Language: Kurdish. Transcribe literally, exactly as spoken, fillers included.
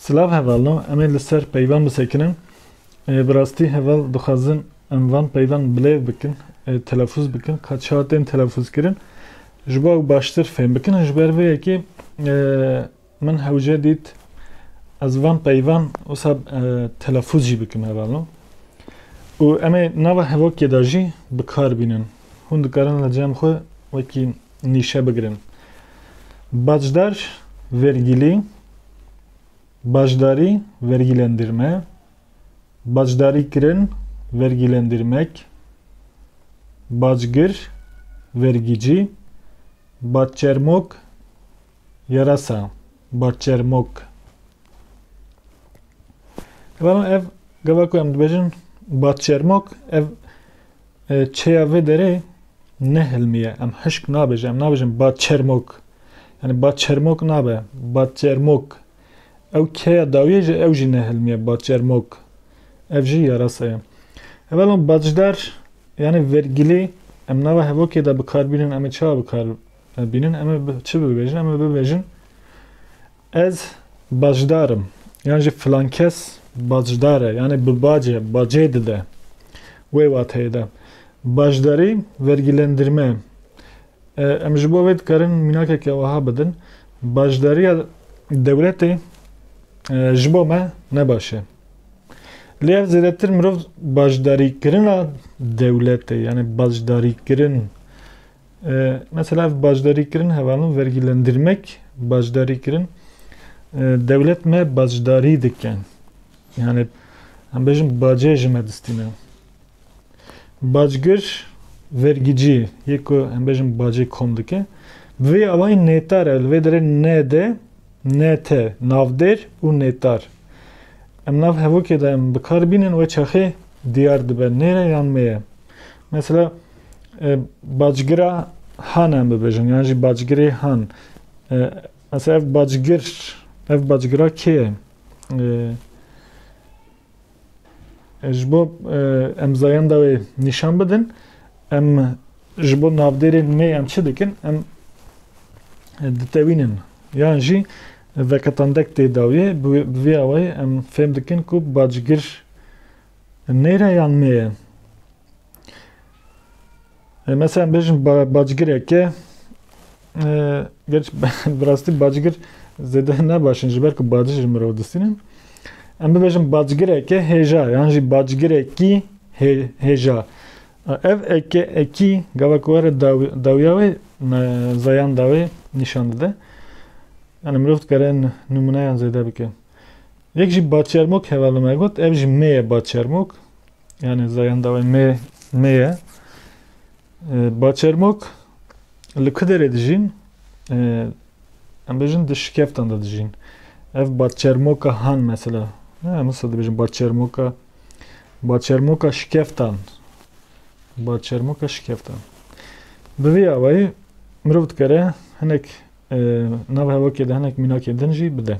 Silav hevalno, em ê li ser peyvan bisekinin. E, bi rastî heval dixwazin em van peyvan bilêv bikin, e, telafûz bikin, ka çawa tên telafûz kirin. Ji bo ew baştir fêm bikin, ji ber vê yekê, e, min hewce dît ez van peyvan wisa, e, telafûz jî bikim hevalno. Û em ê nava hevokê de jî bi kar bînin. Hûn dikarin li cem xwe wekî nîşe bigirin. Bacdar, vergilî, bacdarî, vergilendirme, bacdarîkirin, vergilendirmek, bacgir, vergici, bacçermok, yarasa, bacçermok. Hevalno, ev gava ku em dibêjin bacçermok, ev, e, çêya vê derê ne hilmî ye. Em hişk nabêjin, em nabêjin bacçermok. Yani bacçermok nabe, bacçermok. Ew kêya dawiyê jî, ew jî ne hilmî ye, bacçermok. Ev jî yarasa ye. Hevalno, bacdar, yani vergilî, em nava hevokê de bi kar bînin, em ê çawa bi kar, e, bînin? Em ê bi, çi bibêjin? Em ê bibêjin, ez bacdar im. Yan jî filan kes bacdar e. Yani bi bac e, bacê dide. Wê wateyê de. Bacdarî, vergilendirme. E, em ji bo vê dikarin mînakeke wiha bidin. Bacdariya dewletê, e, ji bo me ne baş e. Lê ev zêdetir mirov bacdarîkirina dewletê, yani bacdarîkirin. E, mesela ev bacdarîkirin hevalno, vergilendirmek, bacdarîkirin, e, dewlet me bacdarî dike. Yani em bêjin bacê ji me distîne. Bacgir, vergicî, yê ku em bêjin bacê kom dike. Bi vê awayî nêtar e, li vê derê N D, N T, navdêr û nêtar. Em nav hevokê de em bi kar bînin, wê çaxê diyar dibe, nêr e yan mê ye. Mesela, e, bacgira han em bibêjin, yan jî bacgirê han. E, mesela ev bacgir, ev bacgira kê ye? E, e, ji bo, e, em zayenda wê nîşan bidin, em ji bo navdêrên mê em çi dikin? Em, e, ditewînin. Yan jî veketandek tê dawiyê, bi, bi vî awayî em fêm dikin ku bacgir nêr e yan mê ye. E, mesela em bêjin ba-, bacgireke, e, gerçi bi rastî bacgir zêde ne baş in, ji ber ku baciş ji mirov distînin. Em bibêjin bacgireke hêja, yan jî bacgirekî hê-, hêja. E, ev eke, ekî, gava ku were daw-, dawiya wê, me, zayanda wê nîşan dide. Yani mirov dikare n-, nimûneyan zêde bike. Yek jî baçermok hevalno me got, ev jî mê ye baçermok. Yani zayenda wê mê, mê ye. E, baçermok li ku derê dijîn? E, em bêjin di şikeftan de dijîn. Ev baçermoka han mesela. Ha, mesela dibêjin baçermoka, baçermoka şikeftan. Baçermoka şikeftan. Bi vî awayî mirov dikare hinek, e, nav hevokê de hinek mînakê din jî bide.